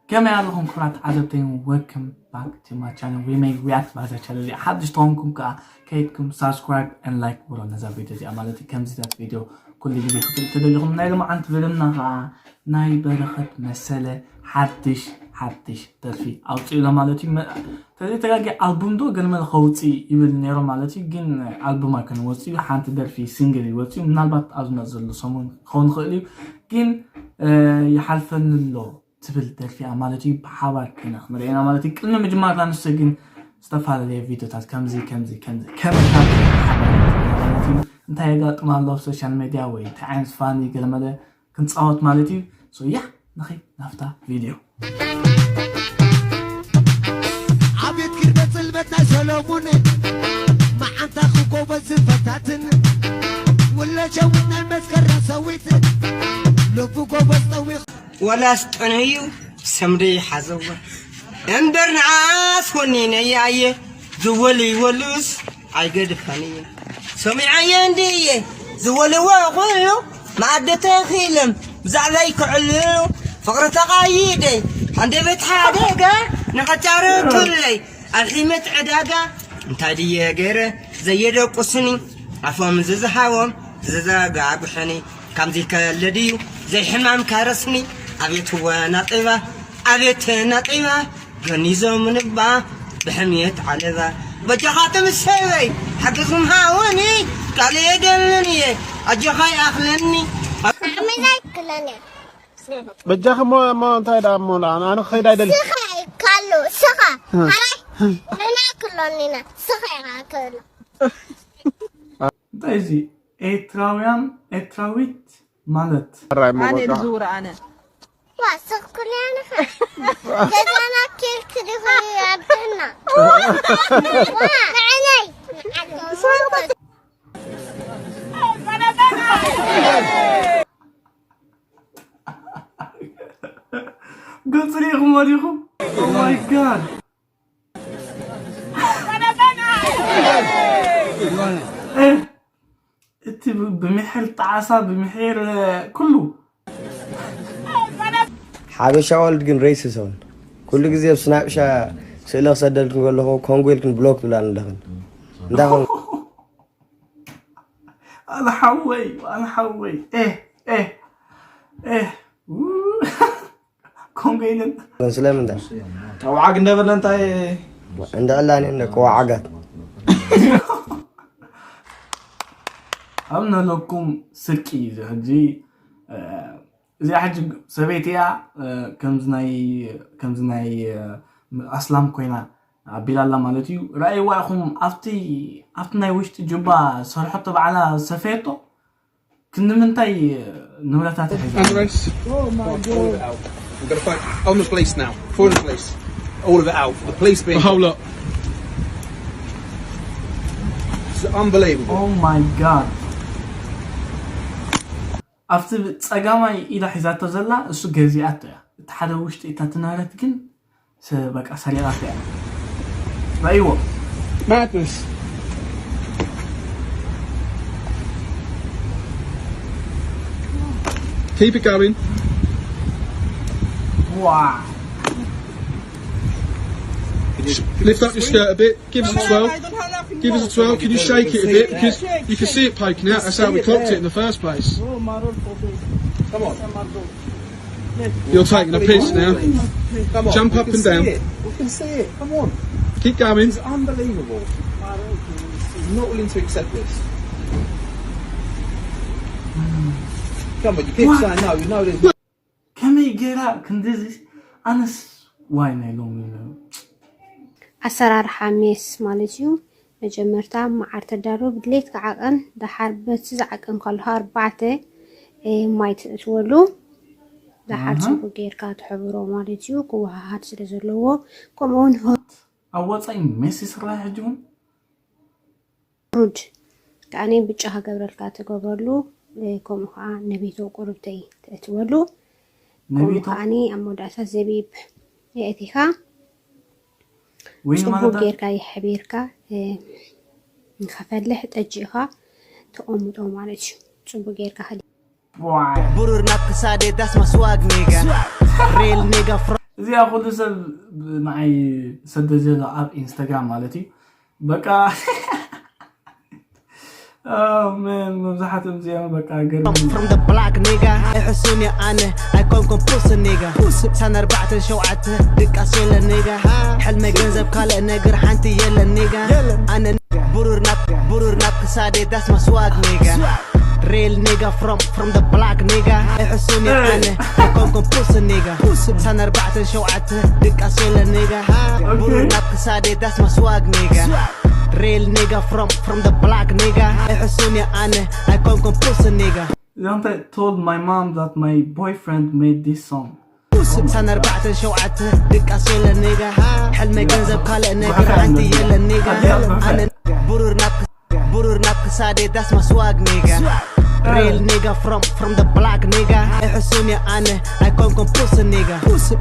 ከመይ ኣለኹም ክብራት ዓዘብተይ? Welcome back to my channel. We make react by the channel. ሓድሽ ተኾንኩም ከዓ ከይድኩም subscribe and like ብሎ ነዛ ቪድዮ እዚኣ ማለት እዩ። ከምዚታት ቪድዮ ኩሉ ግዜ ክትርኢ ተደሊኹም። ናይ ሎማዓንቲ ቪድዮና ከዓ ናይ በረኸት መሰለ ሓድሽ ሓድሽ ደርፊ ኣውፅኡ ኢሎ ማለት እዩ። መ- ተዘይተጋጊ ኣልቡም ዶ ገለ መለ ከውፅእ ይብል ነይሩ ማለት እዩ። ግን ኣልቡም ኣይኮነ ወፅኡ፣ ሓንቲ ደርፊ ሲንግል እዩ ወፅኡ። ምናልባት ኣብ ዝመፅ ዘሎ ሰሙን ክኸውን ይኽእል እዩ። ግን እ፣ ይሓልፈኒ ኣሎ ትብል ደርፊ እያ ማለት እዩ። ብሓባር ኮይና ክንሪኤና ማለት እዩ። ቅድሚ ምጅማርና ንሱ ግን ዝተፈላለየ ቪድዮታት ከምዚ ከምዚ ከምዚ ከምታት ሓባር ማለት እዩ። እንታይ የጋጥም ኣሎ ኣብ ሶሻል ሜድያ ወይ እንታይ ዓይነት ፋኒ ገለመለ ክንፃወት ማለት እዩ። ሶ ያ ንኸይ ናፍታ ቪድዮ ኣቤት ክርደት ጽልመት ናይ ሰሎሙን መዓንታ ክጎበዝ ዝፈታትን ውለሸዊት ናይ መስከረም ሰዊት ልቡ ጎበዝ ጠዊኽ ወላስ ጥኑይ እዩ ሰምሪ ሓዘዋ እምበር ንዓስ ወኒነያ እየ ዝወልወሉስ ኣይገድፋን እየ ሰሚዐየ እንድየ ዝበልዎ ኩሉ መኣዲ ተኺሎም ብዛዕባይ ክዕልሉ ፍቕሪ ተቓይደ ሃንደበት ሓደጋ ንኸጫርቱለይ ኣርሒመት ዕዳጋ እንታይ ድየ ገይረ ዘየደቁስኒ ኣፎም ዝዝሃቦም ዝዘጋግሐኒ ከምዚ ከለ ድዩ ዘይሕማም ከረስኒ ኣቤት ወናቂባ ኣቤት ናቂባ ገኒዞም ንባ ብሕምየት ዓለባ በጃኻ ትምሰበይ ሓገዝኩም ሃወኒ ቃል የደልን እየ ኣጆኻ ይኣኽለኒ ዓመዛይ ክለነ በጃኺ እሞ እሞ እንታይ ደኣ እሞ ኣነ ክኸይድ ኣይደሊ ስኻ ይካሉ ስኻ ሓራይ ንና ክሎኒና ስኻ ይካሉ እንታይ እዚ ኤርትራውያን ኤርትራዊት ማለት ራይ እሞ ኣነ በቃ ዝውር ኣነ ዋ ስኽኩልያንኻ ገዛና ኬልክ ዲኹ ያብድና ዋ ንዕነይ ግልፂ ሪኢኹሞ ዲኹም? Oh my God እቲ ብምሒር ጣዕሳ ብምሒር ኩሉ ሓበሻ ወልድ ግን ሬስስ ሆን ኩሉ ግዜ ኣብ ስናፕሻ ስእለ ክሰደልክን ከለኹ ኮንጎ ኢልክን ብሎክ ትብላን ኣለኽን እንታይ ኾን ኣነ ሓወይ ኣነ ሓወይ ኤህ ኤህ ኤህ ኮንጎ ኢልን ስለምንታይ ተዋዓግ እንደበለ እንታይ እንድዕላን እንደ ከዋዓጋት ኣብ ነለኩም ስርቂ እዚ ሕጂ እዚ ሕጂ ሰበይቲ እያ ከምዚ ናይ ከምዚ ናይ ኣስላም ኮይና ኣቢላ ኣላ ማለት እዩ። ረኣይዋ ኢኹም ኣብቲ ኣብቲ ናይ ውሽጢ ጁባ ዝሰርሐቶ ባዕላ ዝሰፈየቶ ክንዲ ምንታይ ንብረታት ሒዛ Andres, Oh my god. we're gonna find on the police now. For the police. All of it out. The police being. Hold up. It's unbelievable. Oh my god ኣብቲ ጸጋማይ ኢዳ ሒዛቶ ዘላ እሱ ገዚኣቶ እያ። እቲ ሓደ ውሽጢ እታ ትናረት ግን በቃ ሰሪቓቶ እያ። ረእይዎ Madness. Keep it going. Wow. Lift up your skirt a bit. Give us a twirl. Give us a twirl. Can you shake it a bit? Because you can see it poking out. That's how we clocked it in the first place. Come on. You're taking a piss now. Come on. Jump We up can and see down. It. We can see it. Come on. Keep going. It's unbelievable. I'm not willing to accept this. Come on, you keep saying no. You know this. ከመይ ገይራ ክንድዚ ኣነስ ዋይ ናይ ሎሚ ኣሰራርሓ ሜስ ማለት እዩ። መጀመርታ መዓር ተዳሎ ብድሌት ከዓቐን ደሓር በቲ ዝዓቀን ከለኻ ኣርባዕተ ማይ ትእትወሉ ደሓር ፅቡቅ ጌርካ ትሕብሮ ማለት እዩ። ክወሃሃድ ስለ ዘለዎ ከምኡ እውን ኣብ ወፃኢ ሜስ ይስራሕ ሕጂ እውን ሩድ ከዓኒ ብጫ ክገብረልካ ትገብረሉ ከምኡ ከዓ ነቤቶ ቁርብተይ ትእትወሉ ከምኡ ከዓኒ ኣብ መወዳእታ ዘቢብ የእቲኻ ወይ ፅቡቅ ማለት ጌርካ ይሕቢርካ ንኸፈልሕ ጠጅእኻ ተቐምጦ ማለት እዩ። ፅቡቅ ጌርካ ብሩር ናብ ክሳደይ that's my swag nigga real nigga from እዚኣ ኩሉ ሰብ ንዓይ ሰደ ዘሎ ኣብ ኢንስታግራም ማለት እዩ። በቃ መብዛሕትኦም እዚኦም በቃ ገርም። From the block nigga ኣይሕሱን እየ ኣነ ኣይኮንኩም ፑስ nigga ሳን ኣርባዕተ ሸውዓተ ድቃስ የለ nigga ሕልመ ገንዘብ ካልእ ነገር ሓንቲ የለ nigga ኣነ ብሩር ናብ ብሩር ናብ ክሳዴ that's my swag nigga real nigga from from the block nigga ኣይሕሱን እየ ኣነ ኣይኮንኩም ፑስ nigga ሳን ኣርባዕተ ሸውዓተ ድቃስ የለ nigga ብሩር ናብ ክሳዴ that's my swag nigga real nigga from from the block nigga ኣይሕሱን እየ ኣነ ኣይኮንኩም ፑስ nigga እዛ እንታይ told my mom that my boyfriend made this song. ሳን ኣርባዕተ ሸውዓተ ድቃስ የለ nigga ሕልመ ገንዘብ ካልእ ነገር ሓንቲ የለ nigga ኣነ ብሩር ናብ ብሩር ናብ ክሳዴ that's my swag nigga real nigga from from the block nigga ኣይሕሱን እየ ኣነ ኣይኮንኩም ፑስ nigga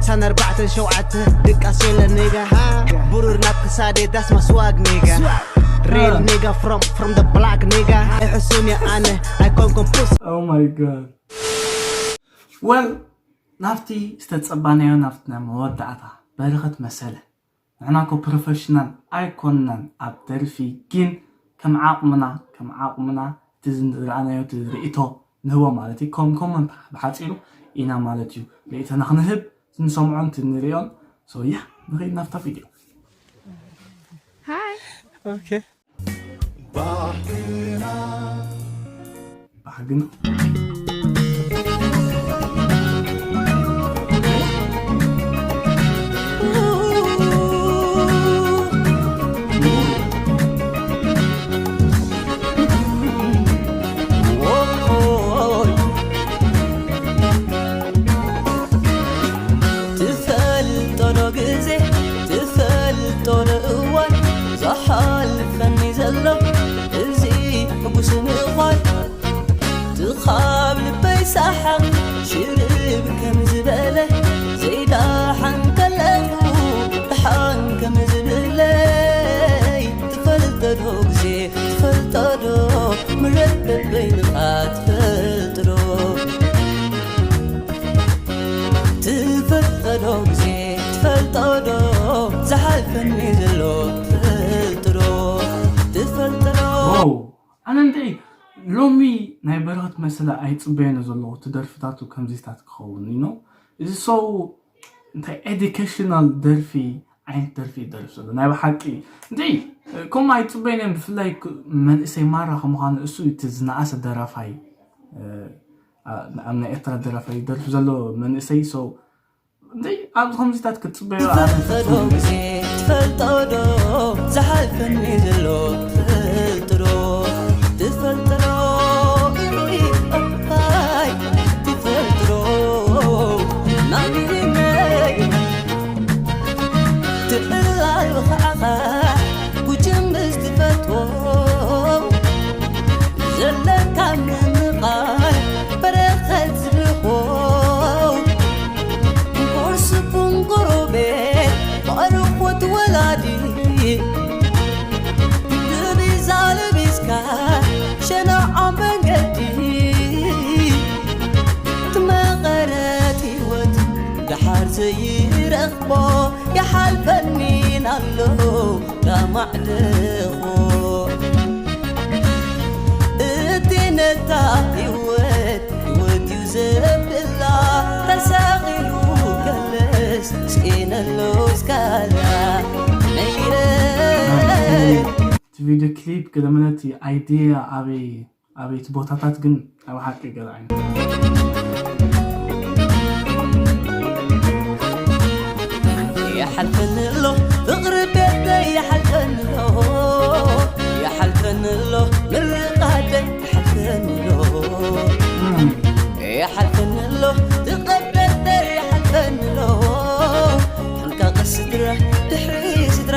ሳን ኣርባዕተ ሸውዓተ ድቃስ የለ nigga ብሩር ናብ ክሳዴ that's my swag nigga real nigga from from the block nigga ኣይሕሱን እየ ኣነ ኣይኮንኩም ፑስ Oh my god. Well ናብቲ ዝተጸባናዮ ናብቲ ናይ መወዳእታ በረኸት መሰለ ንሕና ኮ ፕሮፌሽናል ኣይኮንናን ኣብ ደርፊ ግን ከም ዓቕምና ከም ዓቕምና እቲ ዝረኣናዮ እቲ ርእቶ ንህቦ ማለት እዩ ከም ኮመንት ብሓፂሩ ኢና ማለት እዩ ርእቶና ክንህብ ንሰምዖን እቲ ንሪኦን so yeah ንኸይድ ናብታ ቪድዮ Hi. Okay. ባህግና ትፈልጦ ዶ ግዜ ትፈልጦ ዶ እዋን ዝሓልፈኒ ዘሎ እዚ ሕጉስ ምዃን ትኻብ ልበይ ሰሓቕ ሽርብ ከም ዝበለ ዘይደሓን ከለኹ ደሓን ከም ዝብለይ ትፈልጦ ዶ ግዜ ትፈልጦ ዶ ምረት በበይንኻ ትፈልጦ ዶ ትፈልጦ ዶ ግዜ ትፈልጦ ዶ ዝሓልፈኒ ዘሎ ትፈልጦ ዶ ትፈልጦ ዶ ዋው ኣነ እንታይ ሎሚ ናይ በረኸት መሰለ ኣይፅበየን ዘለኹ እቲ ደርፍታቱ ከምዚታት ክኸውን you know እዚ so እንታይ ኤዱኬሽናል ደርፊ ዓይነት ደርፊ ይደርፍ ዘሎ ናይ ብሓቂ እንታይ ከምኡ ኣይፅበየን እየ ብፍላይ መንእሰይ ማራ ከምዃኑ እሱ እቲ ዝነኣሰ ደራፋይ ኣብ ናይ ኤርትራ ደራፋይ ይደርፍ ዘሎ መንእሰይ so እንታይ ኣብዚ ከምዚታት ክትፅበዮ ኣነ ትፈልጦ ዶ ግዜ ትፈልጦ ዶ ዝሓልፈኒ ዘሎ ትፈልጦ ዶ ትፈልጦ ዶ ኣይ ትፈልጦ ዶ ናብነይ ትዕላል ብኸዓኻ ጉጅም ብዝትፈትዎ ዘለካ ምምቓል በረኸት ዝልኾ ቁርስኩም ጎረቤት ባርኾት ወላዲ ብቢዛ ለቢስካ ሸነዓ መንገዲ ትመቐረት ህይወት ደሓር ዘይረኽቦ ይሓልፈኒ ናሎ ዳማዕደኹ እቲ ነታ ህይወት ህይወት እዩ ዘብላ ተሳቒሉ ከለስ ስቄነሎ እስካላ ነይረ እቲ ቪድዮ ክሊፕ ገለመለቲ ኣይዲያ ኣበይ ኣበይቲ ቦታታት ግን ኣብ ሓቂ ገለ ዓይነት ይሓልፈኒ ኣሎ ፍቕሪ ቤተይ ይሓልፈኒ ኣሎ ይሓልፈኒ ኣሎ ምርቓተይ ይሓልፈኒ ኣሎ ይሓልፈኒ ኣሎ ትቐደሰ ይሓልፈኒ ኣሎ ሓንካ ቀስ ስድራ ድሕሪ ስድራ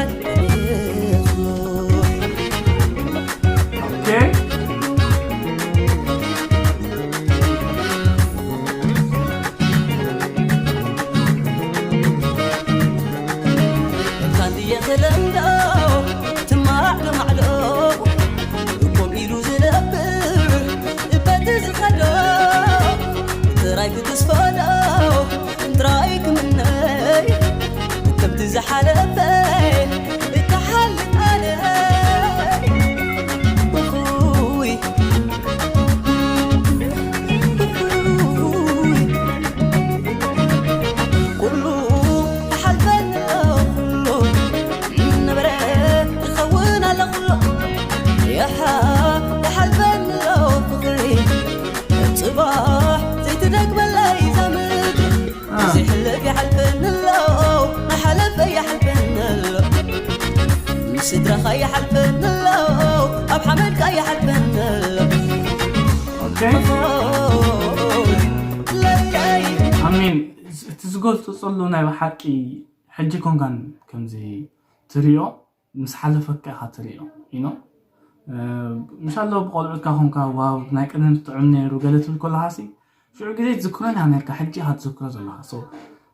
Okay. ተለምዶ ትማዕ ማዕዶ ከምኡ ኢሉ ዝነብር በቲ ዝኸዶ ጥራይ ክትስፈዶ ጥራይ ክምነይ ዝሓለፈ እተሓልፍ ኣነ። ውይ፣ ውይ፣ ኩሉ ይሓልፈኒ ኣሎ፣ ኩሉ ነበረ ይኸውን ኣሎ፣ ኩሉ ይሓ-፣ ይሓልፈኒ ኣሎ ፍቕሪ። ጽባሕ ዘይትደግመለይ እዛ ምድሪ። ዘይሕለፍ ይሓልፈኒ ኣሎ፣ ናሓለፈ ይሓልፈኒ ኣሎ፣ ንስድራኻ ይሓልፈኒ ኣሎ፣ ኣብ ሓመድካ ይሓልፈኒ ኣሎ። ኦኬ። ለለይ ኣሜን። እቲ ዝገልጾ ዘሎ ናይ ብሓቂ ሕጂ ኮንካን ከምዚ ትሪኦ ምስ ሓለፈካ ኢኻ ትሪኦ ኢኖ። ምሻሎ ብቆልዑትካ ኮንካ ዋው ናይ ቅድም ትጥዑም ነይሩ ገለ ትብል ከለኻሲ ሽዑ ግዜ ትዝክሮ ኢኻ ነርካ፣ ሕጂ ኢኻ ትዝክሮ ዘለኻ። So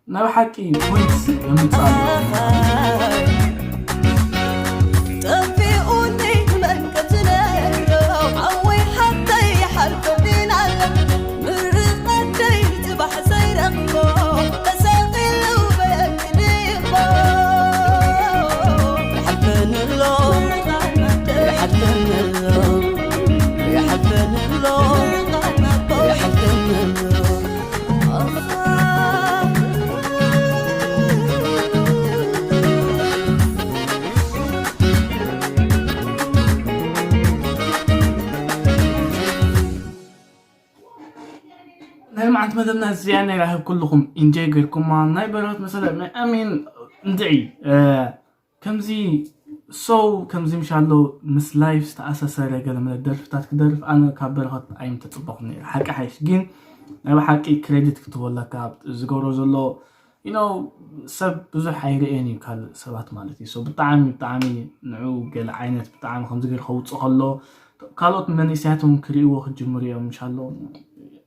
ናይ ብሓቂ ፖይንት የምጻሉ። ጠፊኡኒ መን ከም ዝነግሮ ሓወይ ሓተይ ይሓልፈኒ ኣሎ፣ ምርቓተይ ጽባሕ ዘይረኽቦ ተሰቒሉ በክንቦ። ይሓልፈኒ ኣሎ፣ ይሓልፈኒ ኣሎ፣ ይሓልፈኒ ኣሎ፣ ይሓልፈኒ ኣሎ። ናይ መዓልቲ መደብና እዚኣ ናይ ራህብ ኩልኹም ኢንጆይ ገይርኩማ። ናይ በረኸት መሰለ ናይ ኣሜን እንድዒ ከምዚ ሶው ከምዚ ምሻሎ ምስ ላይፍ ዝተኣሳሰረ ገለ መለ ደርፍታት ክደርፍ ኣነ ካብ በረኸት ኣይምተፅበኹ ነይረ። ሓቂ ሓይሽ ግን ናይ ብሓቂ ክሬዲት ክትቦለካ ዝገብሮ ዘሎ you know ሰብ ብዙሕ ኣይርእየን እዩ ካልእ ሰባት ማለት እዩ። So ብጣዕሚ ብጣዕሚ ንዑ ገለ ዓይነት ብጣዕሚ ከምዚ ገይሩ ከውፅእ ከሎ ካልኦት መንእሰያት እውን ክርእይዎ ክጅምሩ እዮም። ምሻሎ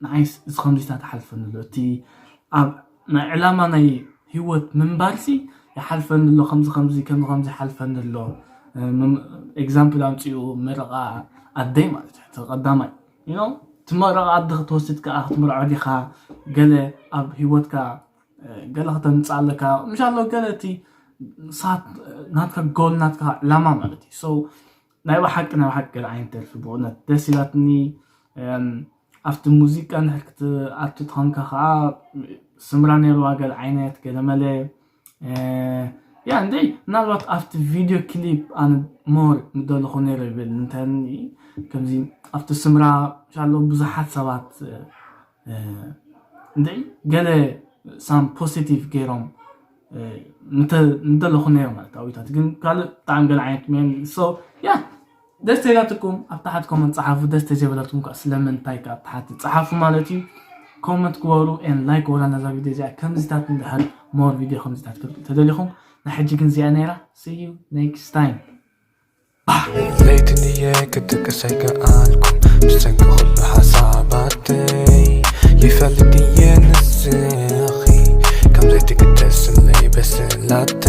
ንዓይስ እዚ ከምዚታት ይሓልፈኒ ኣሎ፣ እቲ ኣብ ናይ ዕላማ ናይ ህይወት ምንባርሲ ይሓልፈኒ ኣሎ፣ ከምዚ ከምዚ ከምዚ ከምዚ ይሓልፈኒ ኣሎ። ኤግዛምፕል ኣምፅኡ መረቓ ኣደይ ማለት እዩ። እቲ ቀዳማይ you know እቲ መረቓ ኣደ ክትወስድ ከዓ ክትምርዖ ዲኻ ገለ ኣብ ህይወትካ ገለ ከተምፅእ ኣለካ ምሻሎ ገለ እቲ ሳት ናትካ ጎል ናትካ ዕላማ ማለት እዩ። So ናይ ብሓቂ ናይ ብሓቂ ገለ ዓይነት ደርፊ ብእውነት ደስ ኢላትኒ። ኣብቲ ሙዚቃ እንድሕር ክትኣቱ ተኾንካ ከዓ ስምራ ነይርዋ ገለ ዓይነት ገለ መለ ያ እንደ ምናልባት ኣብቲ ቪድዮ ክሊፕ ኣነ ሞር ምደለኹ ነይረ ይብል እንተ ከምዚ ኣብቲ ስምራ ሻሎ ብዙሓት ሰባት እንደ ገለ ሳም ፖዚቲቭ ገይሮም ምደለኹ ነይረ ማለት ኣዊታት ግን ካልእ ብጣዕሚ ገለ ዓይነት ሜን so ያ ደስ ተይላትኩም ኣብ ታሓት ኮመንት ፀሓፉ። ደስ ተዘይበለትኩም ከዓ ስለምንታይ ከዓ ኣብ ታሓት ፀሓፉ ማለት እዩ። ኮመንት ግበሩ ን ላይክ ወላ ነዛ ቪድዮ እዚኣ ከምዚታት እንድሕር ሞር ቪድዮ ከምዚታት ክርኢ ተደሊኹም ንሕጂ ግን እዚኣ ነይራ። See you next time። ለይቲ ድየ ክድቅስ ኣይከኣልኩን ብሰንኪ ኩሉ ሓሳባተይ ይፈልጥ እየ ንስኺ ከም ዘይትግደስለይ በስላተ